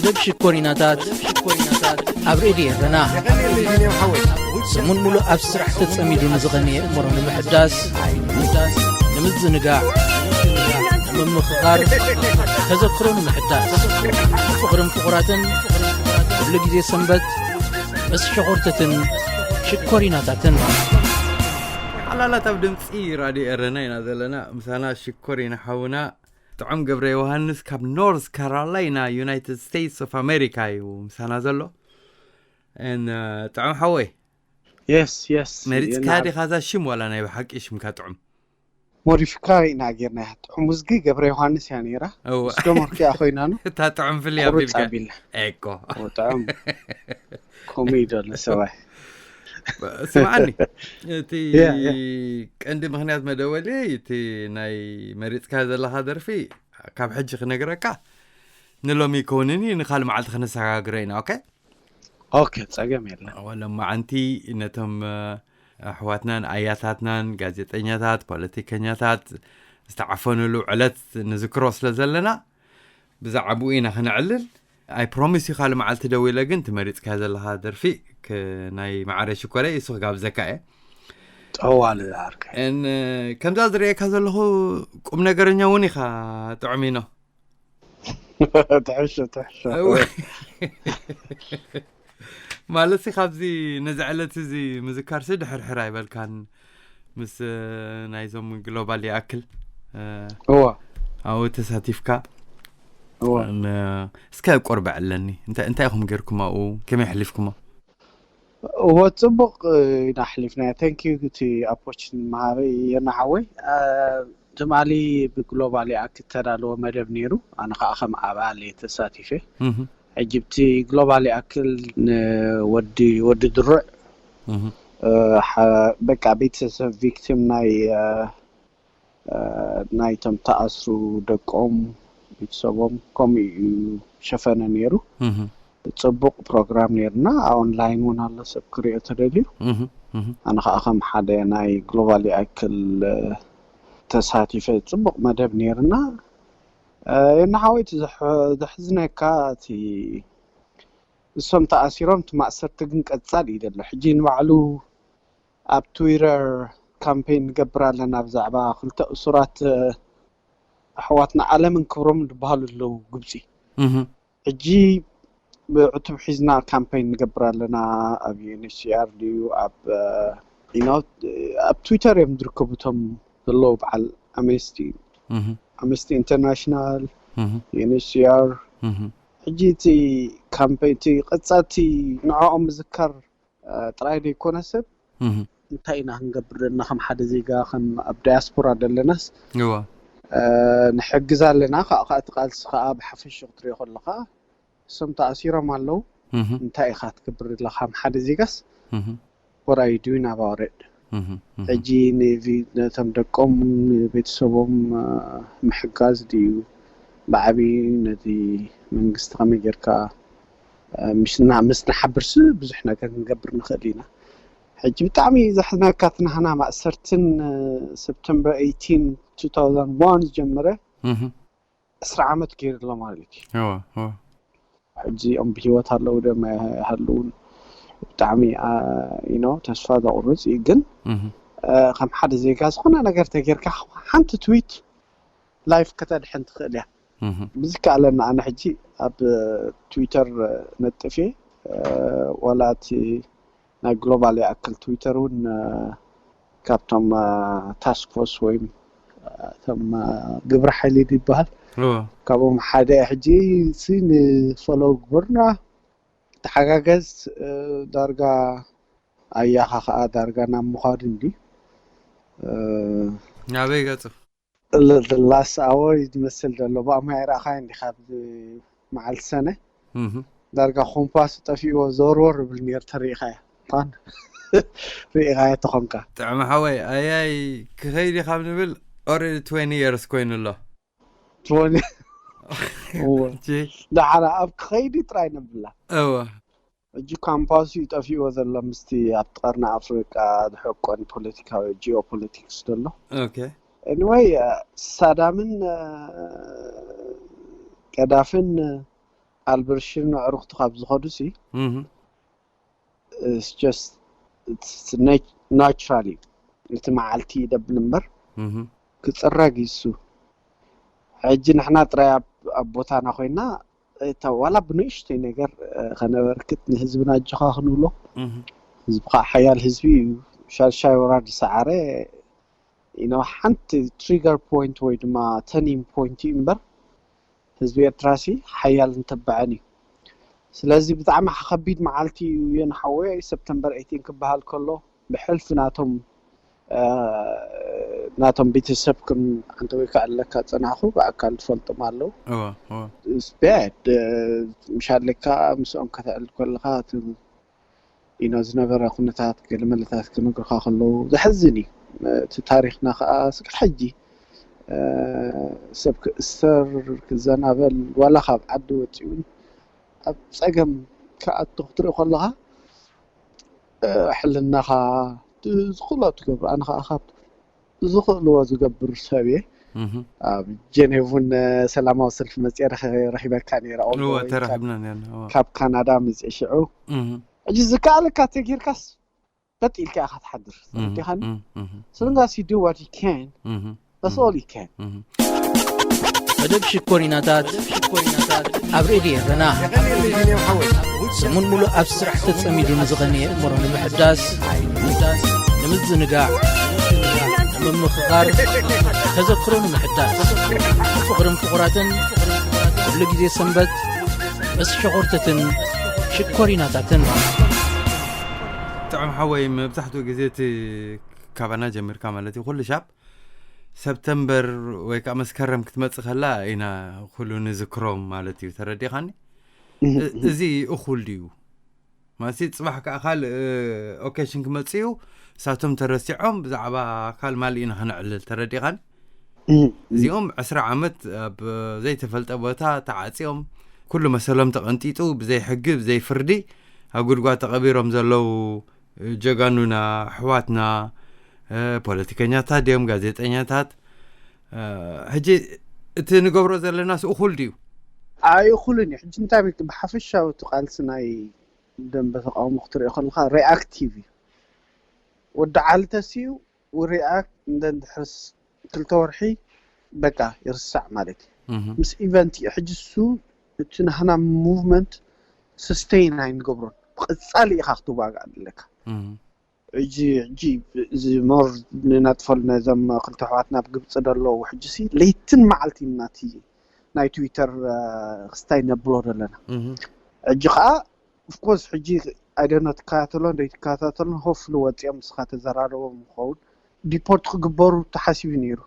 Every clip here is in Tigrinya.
ደብ ሽኮሪናታት ኣብ ሬድዮ ኤረና ሰሙን ሙሉእ ኣብ ስራሕ ተጸሚዱ ንዝቐነየ እምሮ ንምሕዳስ፣ ንምዝንጋዕ፣ ንምምኽኻር፣ ተዘክሮ ንምሕዳስ፣ ፍቕርን ፍቑራትን ኩሉ ግዜ ሰንበት ምስ ሸኾርተትን ሽኮሪናታትን። ሓላላት ኣብ ድምፂ ራድዮ ኤረና ኢና ዘለና። ምሳና ሽኮሪና ሓውና ጥዑም ገብረ ዮሃንስ ካብ ኖርዝ ካሮላይና ዩናይትድ ስቴትስ ኦፍ ኣሜሪካ እዩ ምሳና ዘሎ። And ጥዑም ሓወይ፣ የስ የስ መሪፅካ ዲኻ እዛ ሽም ዋላ ናይ ብሓቂ ሽምካ ጥዑም? ሞዲፊካ ኢና ጌርና። ጥዑም ውዝጊ ገብረ ዮሃንስ እያ ነይራ። እወ። ምስ ጀመርኩ እያ ኮይና ነው። እታ ጥዑም ፍልይ ቁርፅ ኣቢልካ ኣቢልና። እኮ ጥዑም ከምኡ እዩ ዘሎ ሰባይ። ስምዓኒ፣ እቲ ያ፣ ያ። ቀንዲ ምኽንያት መደወሊ እቲ ናይ መሪፅካ ዘለኻ ደርፊ ካብ ሕጂ ክነግረካ ንሎሚ ይከውንን እዩ፣ ንካል መዓልቲ ክነሰጋግሮ ኢና። ኦኬ? ኦኬ፣ ጸገም የለን። ሎማዓንቲ ነቶም ኣሕዋትናን ኣያታትናን ጋዜጠኛታት፣ ፖለቲከኛታት ዝተዓፈኑሉ ዕለት ንዝክሮ ስለ ዘለና ብዛዕባኡ ኢና ክነዕልል። ኣይ ፕሮሚስ ዩ ካልእ መዓልቲ ደዊለ ግን ትመሪፅካ ዘለኻ ደርፊ ክ- ናይ መዓረ ሽኮረ እሱ ክጋብዘካ እየ። ጠዋል ዓርከይ። እን ከምዛ ዝርእየካ ዘለኹ ቁም ነገረኛ እውን ኢኻ ጥዑሚኖ። ትሕሾ ትሕሾ። ማለት ሲ ካብዚ ነዚ ዕለት እዚ ምዝካር ሲ ድሕርሕር ኣይበልካን? ምስ ናይዞም ግሎባል ይኣክል እዋ ኣብኡ ተሳቲፍካ እዋ እም፣ እስከ ቁርብ ዕለኒ እንታይ እንታይ ኢኹም ጌርኩም ኣብኡ? ከመይ ኣሕሊፍኩሞ? እወ ጽቡቕ ኢና ኣሕሊፍናዮ። Thank you እቲ ኣፖርቹኒቲ ምሃበይ የናሓወይ። ትማሊ ብግሎባል ይኣክል ተዳለወ መደብ ነይሩ። ኣነ ከዓ ከም ኣባል እየ ተሳቲፈ። እህ፣ ሕጂ ብቲ ግሎባል ይኣክል ንወዲ ወዲ ድሩዕ እህ፣ እ፣ ሓ- በቃ ቤተሰብ ቪክቲም ናይ እ፣ እ፣ ናይቶም ተኣስሩ ደቆም ቤተሰቦም ከምኡ እዩ ሸፈነ ነይሩ። እህ፣ ጽቡቕ ፕሮግራም ነይርና። ኦንላይን እውን ኣሎ ሰብ ክሪኦ ተደልዩ። እህ፣ እህ፣ ኣነ ከዓ ከም ሓደ ናይ ግሎባል ይኣክል እ፣ ተሳቲፈ ጽቡቕ መደብ ነይርና። እ፣ የናሓወይ እቲ ዘሕ- ዘሕዝነካ እቲ እሶም ተኣሲሮም እቲ ማእሰርቲ ግን ቀጻል እዩ ዘሎ። ሕጂ ንባዕሉ ኣብ ትዊተር ካምፔን ንገብር ኣለና ብዛዕባ ክልተ እሱራት እ፣ ኣሕዋትና ኣለምን ክብሮም ዝበሃሉ ኣለዉ ግብፂ። እህ፣ ሕጂ ብዕቱብ ሒዝና ካምፔን ንገብር ኣለና። ኣብ ዩኤንኤችሲኣር ድዩ ኣብ እ፣ you know፣ ኣብ ትዊተር እዮም ዝርከቡ እቶም ዘለዉ በዓል ኣምነስቲ እህ፣ ኣምነስቲ ኢንተርናሽናል እህ፣ ዩኤንኤችሲኣር። እህ፣ ሕጂ እቲ ካምፔን እቲ ቀጻቲ ንዕኦም ምዝካር እ፣ ጥራይ ዘይኮነ ሰብ እህ፣ እንታይ ኢና ክንገብር ዘለና ከም ሓደ ዜጋ ከም ኣብ ዳያስፖራ ዘለናስ እዋ እ፣ ንሕግዝ ኣለና። ከዓ ከዓ እቲ ቃልሲ ከዓ ብሓፈሽ ክትሪኦ ከለካ እሶም ተኣሲሮም ኣለዉ። እህ፣ እንታይ ኢኻ ትገብር ዘለካ ከም ሓደ ዜጋስ? እህ፣ What are you doing about it? እህ፣ እህ፣ ሕጂ ንቪ- ነቶም ደቆም ንቤተሰቦም እ፣ ምሕጋዝ ድዩ ብዓቢ ነቲ መንግስቲ ከመይ ጌርካ እ፣ ምስ ና- ምስ ንሓብርሲ ብዙሕ ነገር ክንገብር ንኽእል ኢና። ሕጂ ብጣዕሚ ዘሕዝነካ እቲ ናህና ማእሰርትን እ፣ ሰፕተምበር ኤይቲን ቱ ታውዘንድ ዋን ዝጀመረ እህ፣ ዕስራ ዓመት ገይሩ ኣሎ ማለት እዩ። እዋ እዋ ሕጂ እዮም ብህይወት ኣለዉ ዶ ኣይሃለዉን ብጣዕሚ ዩ ኖው ተስፋ ዘቑርፅ እዩ። ግን እህ፣ እ፣ ከም ሓደ ዜጋ ዝኾነ ነገር ተጌርካ ሓንቲ ትዊት ላይፍ ከተድሕን ትኽእል እያ። እህ፣ ብዝከኣለና ኣነ ሕጂ ኣብ ትዊተር ነጥፍ እየ። ዋላ እቲ ናይ ግሎባል ይኣክል ትዊተር እውን ካብቶም ታስክ ፎርስ ወይም እቶም ግብረ ሓይሊ ይበሃል እዎ። ካብኦም ሓደ እየ። ሕጂ ሲ ንፈሎ ግበሩና ተሓጋገዝ ዳርጋ ኣያኻ ከዓ ዳርጋ ናብ ምዃዱ እንዲ ናበይ ገፁ? ላስት ኣወር እዩ ዝመስል ዘሎ። ብኣሞያ ይረእኻዮ እንዲኻ ኣብዚ መዓልቲ ሰነ እህ። ዳርጋ ኮምፓሱ ጠፊእዎ ዘወርወር ይብል ነይሩ ተሪኢኻዮ ኳን ርኢኻዮ ተኾንካ ጥዕሚ ሓወይ ኣያይ ክኸይድ ኢኻ ንብል ኦረዲ ትወንቲ የርስ ኮይኑ ኣሎ ትወኒ እወ። እቺ ደሓራ ኣብ ክኸይድ ጥራይ ነብላ እወ ሕጂ ካምፓሱ እዩ ጠፊእዎ ዘሎ ምስቲ ኣብቲ ቀርኒ ኣፍሪቃ ዝሕቆን ፖለቲካዊ ጂኦፖለቲክስ ዘሎ ኦኬ ኤኒወይ ሳዳምን ቀዳፍን ካልብርሽን ኣዕሩኽቱ ካብ ዝኸዱ ሲ it's just ናቹራል እዩ። እቲ መዓልቲ ደብል እምበር ክፅረግ ይሱ። ሕጂ ንሕና ጥራይ ኣብ ቦታና ኮይና ዋላ ብንእሽተይ ነገር ከነበርክት ንህዝብና ኣጆኻ ክንብሎ፣ ህዝብኻ ሓያል ህዝቢ እዩ። ሻድሻይ ወራር ዝሰዓረ ሓንቲ ትሪገር ፖይንት ወይ ድማ ተርኒንግ ፖይንት እዩ እምበር ህዝቢ ኤርትራ ሲ ሓያል እንተበዐን እዩ። ስለዚ ብጣዕሚ ከቢድ መዓልቲ እዩ። የን ሓወይ ሰፕተምበር ኤይቲን ክበሃል ከሎ ብሕልፊ ናቶም ናቶም ቤተሰብ ክም ኣንተ ወይ ከዓ ኣለካ ፀናሕኩ ብኣካል ትፈልጦም ኣለዉ። ስፔድ ምሻለካ ምስኦም ከተዕል ከለካ ዝነበረ ኩነታት ገለመለታት ክነግርካ ከለዉ ዘሕዝን እዩ። እቲ ታሪክና ከዓ ስጋብ ሕጂ ሰብ ክእሰር ክዘናበል ዋላ ካብ ዓዲ ወፂኡ እውን ኣብ ፀገም ክኣቱ ክትርኢ ከለካ ሕልናኻ ዝኽእሎ ትገብር። ኣነ ከዓ ካብ ዝኽእልዎ ዝገብር ሰብ እየ። ኣብ ጀኔቭ እውን ሰላማዊ ሰልፊ መፅየ ረኺበካ ነይረ። ተራኺብና ነርና። ካብ ካናዳ መፅየ ሽዑ ሕጂ ዝከኣለካ ተጌርካስ በጥ ኢልካ ኢኻ ትሓድር። ተረዲኻኒ? ስለዛ ሲ ዱ ዋት ዩ ካን። That's all you can. መደብ ሽኮሪናታት ኣብ ሬድዮ ኤረና ሰሙን ሙሉእ ኣብ ስራሕ ተጸሚዱ ንዝቐነየ እምሮ ንምሕዳስ፣ ንምዝንጋዕ፣ ንምምኽኻር፣ ተዘክሮ ንምሕዳስ፣ ፍቕርን ፍቑራትን ኩሉ ግዜ ሰንበት ምስ ሸኾርተትን ሽኮሪናታትን። ጥዑም ሓወይ፣ መብዛሕትኡ ግዜ እቲ ካባና ጀሚርካ ማለት እዩ፣ ኩሉ ሻብ ሰፕተምበር ወይ ከዓ መስከረም ክትመጽእ ከላ ኢና ኩሉ ንዝክሮም ማለት እዩ። ተረዲኻኒ? እዚ እኹል ድዩ? ማለት ጽባሕ ከዓ ካልእ ኦኬሽን ክመጽእ እዩ፣ እሳቶም ተረሲዖም ብዛዕባ ካልእ ማል ኢና ከነዕልል። ተረዲኻኒ? እዚኦም ዕስራ ዓመት ኣብ ዘይተፈልጠ ቦታ ተዓጽዮም፣ ኩሉ መሰሎም ተቐንጢጡ፣ ብዘይ ሕጊ ብዘይ ፍርዲ ኣብ ጉድጓድ ተቐቢሮም ዘለዉ ጀጋኑና ኣሕዋትና ፖለቲከኛታት ድዮም ጋዜጠኛታት? ሕጂ እቲ ንገብሮ ዘለናስ እኹል ድዩ? ኣይእኹልን እዩ። ሕጂ እንታይ ቤት ብሓፈሻዊ እቲ ቃልሲ ናይ ደንበ ተቃውሞ ክትሪኦ ከለካ ሪኣክቲቭ እዩ። ወዲ ዓሊ ተሲኡ ሪኣክት እንደ ድሕርስ ክልተ ወርሒ በቃ ይርሳዕ ማለት እዩ። ምስ ኢቨንት እዩ። ሕጂ እሱ እቲ ናህና ሙቭመንት ስስቴይን ኣይንገብሮን። ብቐጻሊ ኢኻ ክትዋጋእ ኣለካ። ሕጂ ሕጂ እዚ ሞር ንነጥፈሉ ነዞም ክልተ ኣሕዋትና ኣብ ግብፂ ዘለዉ ሕጂ ሲ ለይትን መዓልቲ ናቲ ናይ ትዊተር ክስታይ ነብሎ ዘለና። ሕጂ ከዓ ኦፍኮርስ ሕጂ ኣይደኖ ትከታተሎ እንደይትከታተሎ ሆፍሉ ወፂኦም ንስኻ ተዘራረቦም ይኸውን ዲፖርት ክግበሩ ተሓሲቡ ነይሩ።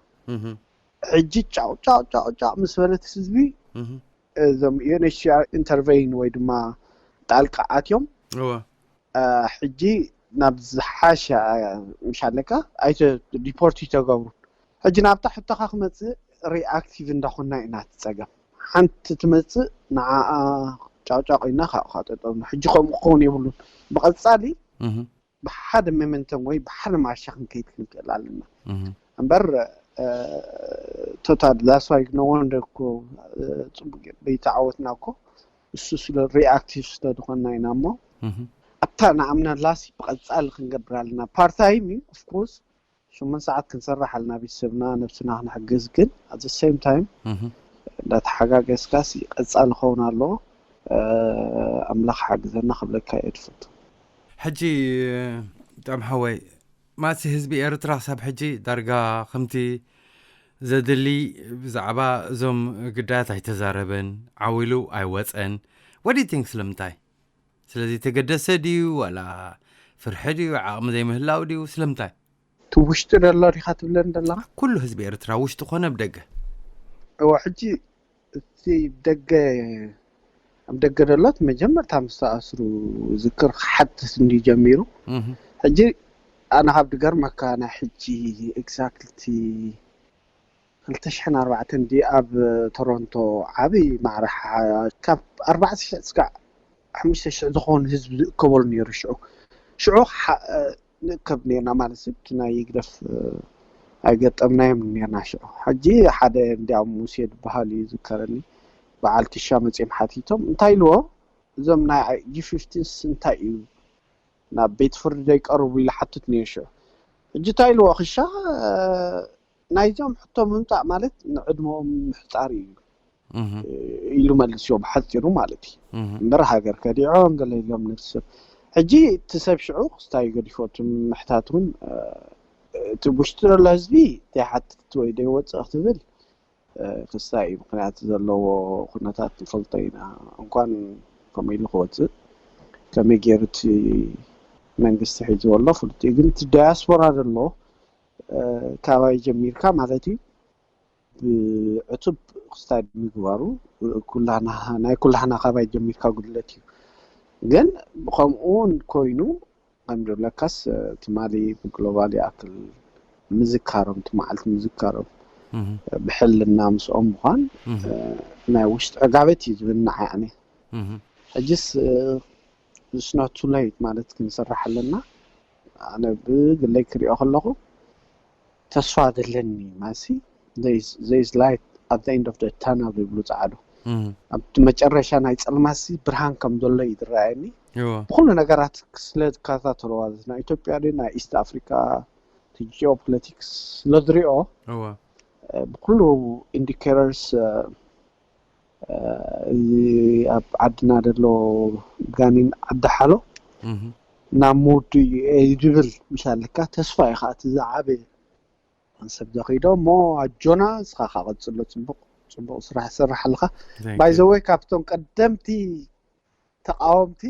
ሕጂ ጫው ጫው ጫው ጫው ምስ በለት ህዝቢ እዞም ዩኤንኤችሲኣር ኢንተርቬይን ወይ ድማ ጣልቃ ኣትዮም ሕጂ ናብ ዝሓሸ ምሻለካ ኣይተ ዲፖርት ይተገብሩ። ሕጂ ናብታ ሕቶኻ ክመፅእ ሪኣክቲቭ እንዳኾና ኢና ትፀገም ሓንቲ ትመፅእ ንዓኣ ጫውጫው ኮይና ካብኡ ካጠጠብና ሕጂ ከምኡ ክኸውን የብሉን። ብቐፃሊ ብሓደ ሜመንተም ወይ ብሓደ ማርሻ ክንከይድ ክንክእል ኣለና እምበር ቶታል ዛስዋይ ነወንደ እኮ ፅቡቅ በይተዓወትና እኮ እሱ ስለ ሪኣክቲቭ ስለ ዝኾንና ኢና እሞ ኣብታ ንኣምነላሲ ብቐፃሊ ክንገብር ኣለና። ፓርታይም እዩ ኦፍኮርስ ሸሞንተ ሰዓት ክንሰርሕ ኣለና ቤተሰብና ነብስና ክንሕግዝ ግን ኣት ሴም ታይም እንዳተሓጋገዝካስ ቀፃሊ ክኸውን ኣለዎ። ኣምላኽ ሓግዘና ክብለካ እየ ዝፈቱ። ሕጂ ጥዑም ሓወይ ማሲ ህዝቢ ኤርትራ ክሳብ ሕጂ ዳርጋ ከምቲ ዘድሊ ብዛዕባ እዞም ግዳያት ኣይተዛረበን፣ ዓው ኢሉ ኣይወፀን። What do you think? ስለምንታይ? ስለዚ ተገደሰ ድዩ ዋላ ፍርሒ ድዩ ዓቕሚ ዘይምህላው ድዩ ስለምንታይ? እቲ ውሽጢ ዘሎ ዲኻ ትብለኒ ዘለኻ? ኩሉ ህዝቢ ኤርትራ ውሽጢ ኮነ ብደገ። እወ ሕጂ እቲ ደገ ኣብ ደገ ዘሎ እቲ መጀመርታ ምስ ተኣስሩ ዝክር ክሓትት እንድዩ ጀሚሩ። ሕጂ ኣነ ካብ ድገርመካ ናይ ሕጂ ኤግዛክትሊ ክልተ ሽሕን ኣርባዕተን ድዩ ኣብ ቶሮንቶ ዓብዪ ማዕረ ካብ ኣርባዕተ ሽሕ እስካዕ ሓሙሽተ ሽሕ ዝኾኑ ህዝቢ ዝእከበሉ ነይሩ ሽዑ ሽዑ ንእከብ ነርና ማለት ሲ እቲ ናይ ይግደፍ ኣይገጠምናዮም ነርና ሽዑ ሕጂ ሓደ እንዲያውም ሙሴ ዝበሃል እዩ ዝከረኒ በዓል ቲሻ መጺኦም ሓቲቶም እንታይ ኢልዎ? እዞም ናይ ጂ ፊፍቲንስ እንታይ እዩ ናብ ቤት ፍርዲ ዘይቀርቡ ኢሉ ሓትት ነይሩ። ሽዑ ሕጂ እንታይ ኢልዎ? ክሻ ናይዞም ሕቶ ምምጻእ ማለት ንዕድመኦም ምሕጻር እዩ ኢሉ መልስዮ ብሓጺሩ ማለት እዩ። እምበር ሃገር ከዲዖም ገለ ኢሎም ንርስብ ሕጂ እቲ ሰብ ሽዑ ክስታይ ገዲፎ እቲ ምሕታት እውን እቲ ውሽጢ ዘሎ ህዝቢ ዘይሓትት ወይ ዘይወፅእ ክትብል ክስታይ እዩ። ምክንያቱ ዘለዎ ኩነታት ንፈልጦ ኢና። እንኳን ከምኡ ኢሉ ክወፅእ ከመይ ገይሩ እቲ መንግስቲ ሒዝዎ ኣሎ ፍሉጥ እዩ። ግን እቲ ዳያስፖራ ዘሎ ካባይ ጀሚርካ ማለት እዩ ብዕቱብ ክስታይ ምግባሩ ናይ ኩላህና ካባይ ጀሚርካ ጉድለት እዩ። ግን ከምኡ እውን ኮይኑ ከም ዝብለካስ ትማሊ ብግሎባል ይኣክል ምዝካሮም እቲ መዓልቲ ምዝካሮም ብሕልና ምስኦም ምኳን ናይ ውሽጢ ዕጋበት እዩ ዝብል ንዓይ ኣነ። ሕጅስ it's not too late ማለት ክንሰርሕ ኣለና። ኣነ ብግለይ ክሪኦ ከለኹ ተስፋ ዘለኒ ማሲ there is light at the end of the tunnel ይብሉ ጸዓዱ። ኣብቲ መጨረሻ ናይ ጸልማሲ ብርሃን ከም ዘሎ እዩ ዝረኣየኒ። ብኩሉ ነገራት ስለ ዝከታተልዋ ናይ ኢትዮጵያ ድዩ ናይ ኢስት ኣፍሪካ ጂኦፖለቲክስ ስለ ዝሪኦ ብኩሉ ኢንዲኬተርስ እዚ ኣብ ዓድና ዘሎ ጋኒን ዓዲ ሓሎ ናብ ምውዱ እዩ ዝብል ምሻለካ ተስፋ እዩ ከዓ እቲ ዝዓበየ ሰብ ዘኺዶ እሞ ኣጆና እስኻ ከዓ ቀፅሎ ፅቡቅ ፅቡቅ ስራሕ ትሰርሕ ኣለካ። ባይዘወይ ካብቶም ቀደምቲ ተቃወምቲ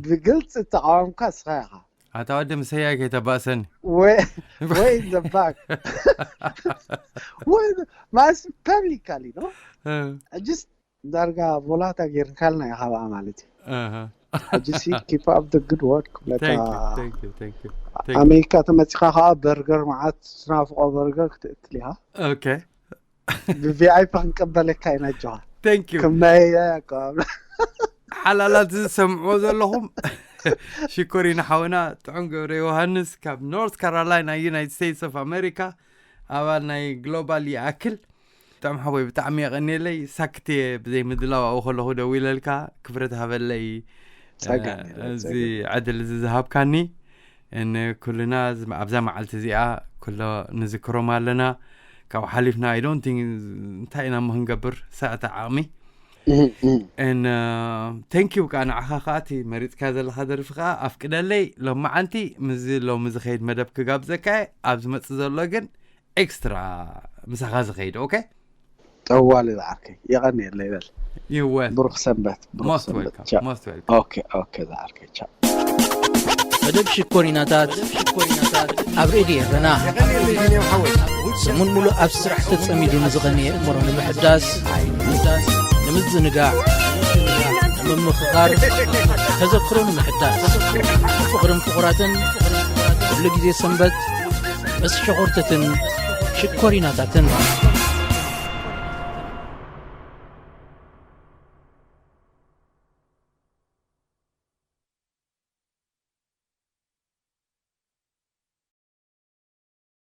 ብግልፂ ተቃወምካ እስኻ ኢኻ። ኣታ ወዲ ምሰያይ ከይተባእሰኒ። ወይ ዘባክ ወይ ማስ ፐብሊካሊ ነው ሕጅስ ዳርጋ ቮላታ ጌርካልና ኢኻ ብኣ ማለት እዩ። ሕጂ ሲ keep up the good work ብለካ። ኣሜሪካ ተመፂኻ ከዓ በርገር መዓት ስናፍቆ በርገር ክትእክል ኢኻ። ብቪኣይፒ ክንቀበለካ ኢና ጆሃ። Thank you። ከመይ ኣቀባብላ ሓላላት ዝሰምዕዎ ዘለኹም ሽኮሪና ሓውና ጥዑም ገብረ ዮሃንስ ካብ ኖርት ካሮላይና ዩናይትድ ስቴትስ ኦፍ ኣሜሪካ ኣባል ናይ ግሎባል ይኣክል። ጥዑም ሓወይ ብጣዕሚ የቐንየለይ። ሳክት እየ ብዘይ ምድላው ኣብኡ ከለኹ ደዊለልካ ክብረት ሃበለይ። ጸጋም የለን፣ እዚ ዕድል እዚ ዝሃብካኒ ንኩልና ኣብዚ- ኣብዛ መዓልቲ እዚኣ ኩሎ ንዝክሮም ኣለና። ካብኡ ሓሊፍና I don't think እንታይ ኢና እሞ ክንገብር ሰዕተ ዓቕሚ ን thank you ከዓ ንዓኻ ከዓ እቲ መሪፅካ ዘለካ ደርፊ ከዓ ኣፍቅደለይ። ሎማዓንቲ ምስዚ ሎሚ ዝኸይድ መደብ ክጋብዘካ እየ። ኣብ ዝመፅእ ዘሎ ግን ኤክስትራ ምሳኻ ዝኸይድ። ኦኬ ጠዋሊ ዝዓርከይ የቐንየለይ በል። ይወል ብሩኽ ሰንበት፣ ብሩኽ most ሰንበት። welcome ቻው። Most welcome። ኦኬ ኦኬ ዝዓርከይ ቻው። መደብ ሽኮሪናታት ኣብ ሬድዮ ኤረና ሰሙን ሙሉእ ኣብ ስራሕ ተጸሚዱ ንዝቐነየ እምሮ ንምሕዳስ ንምዝንጋዕ ንምምኽኻር ተዘክሮ ንምሕዳስ ፍቕርን ፍቑራትን ኩሉ ግዜ ሰንበት ምስ ሸኾርተትን ሽኮሪናታትን